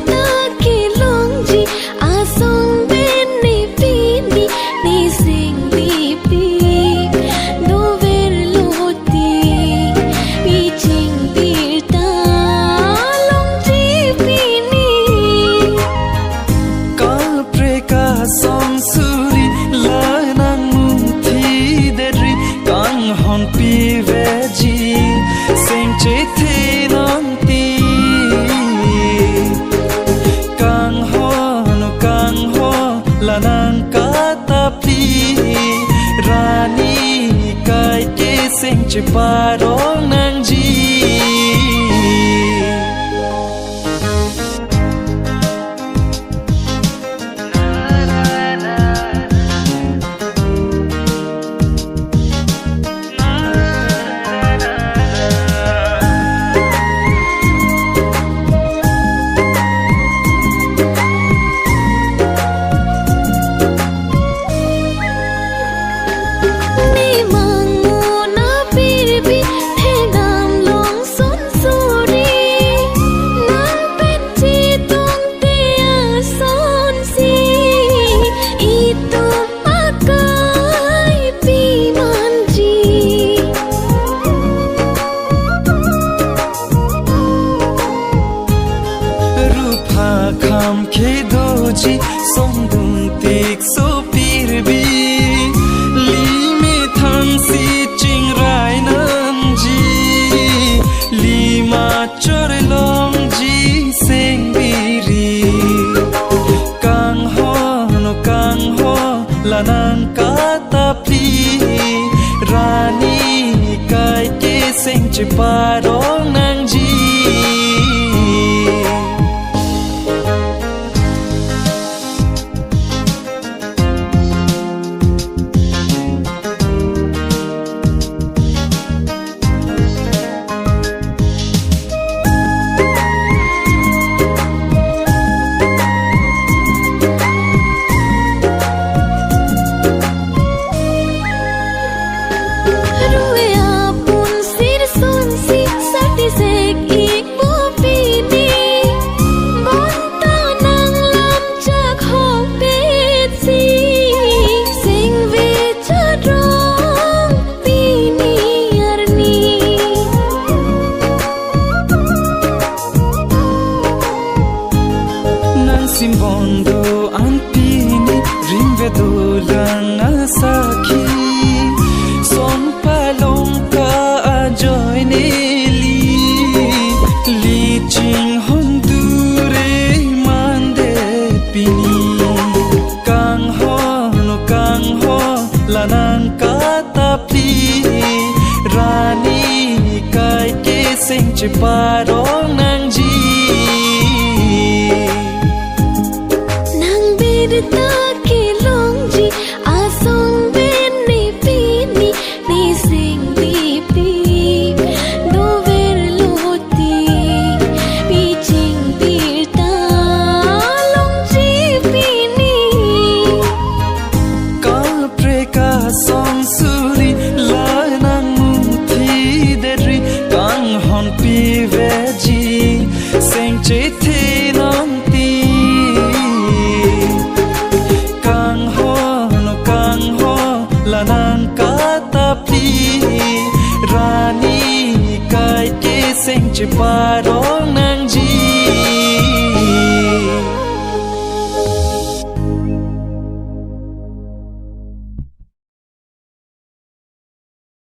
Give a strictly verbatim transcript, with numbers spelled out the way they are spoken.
Ta kelongji asong pen ne pini, ne seng bipik dover lo ti, pichingbir ta longji pini. Kaprek asong suri la nangmuthidetri, kanghon piveji seng chethe nangti. Kanghon, kanghon, la nang katapli, rani kaike seng cheparong nangji. Ne mangno na pirbi thedam long son suri, nang pen chetongte asonsi, itum akai pimanji. Rup akham kedoji songdung tik so pirbi, limethang si chingrai nangji, lima chore longji seng biri. Kanghon, kanghon, la nang katapli, rani kaike seng cheparong nangji. Rue apun sir sonsi sati sek ik bo pini, bonta nang lam chak hokpetsi, seng ve chadrong pini arni. Nang simbon do-an pini, rimve dolang asakhi, son palong ka ajoine li, li chinghon dure mande pini. Kanghon, kanghon, la nang katapli, rani kaike seng cheparong nangji. Nang birta kelongji asong pen ne pini, ne seng bipik dover lo ti, pichingbir ta longji pini. Kaprek asong suri la nangmuthidetri, kanghon piveji seng chethe nangti. Kanghon, kanghon, la nang katapli, rani kaike seng cheparo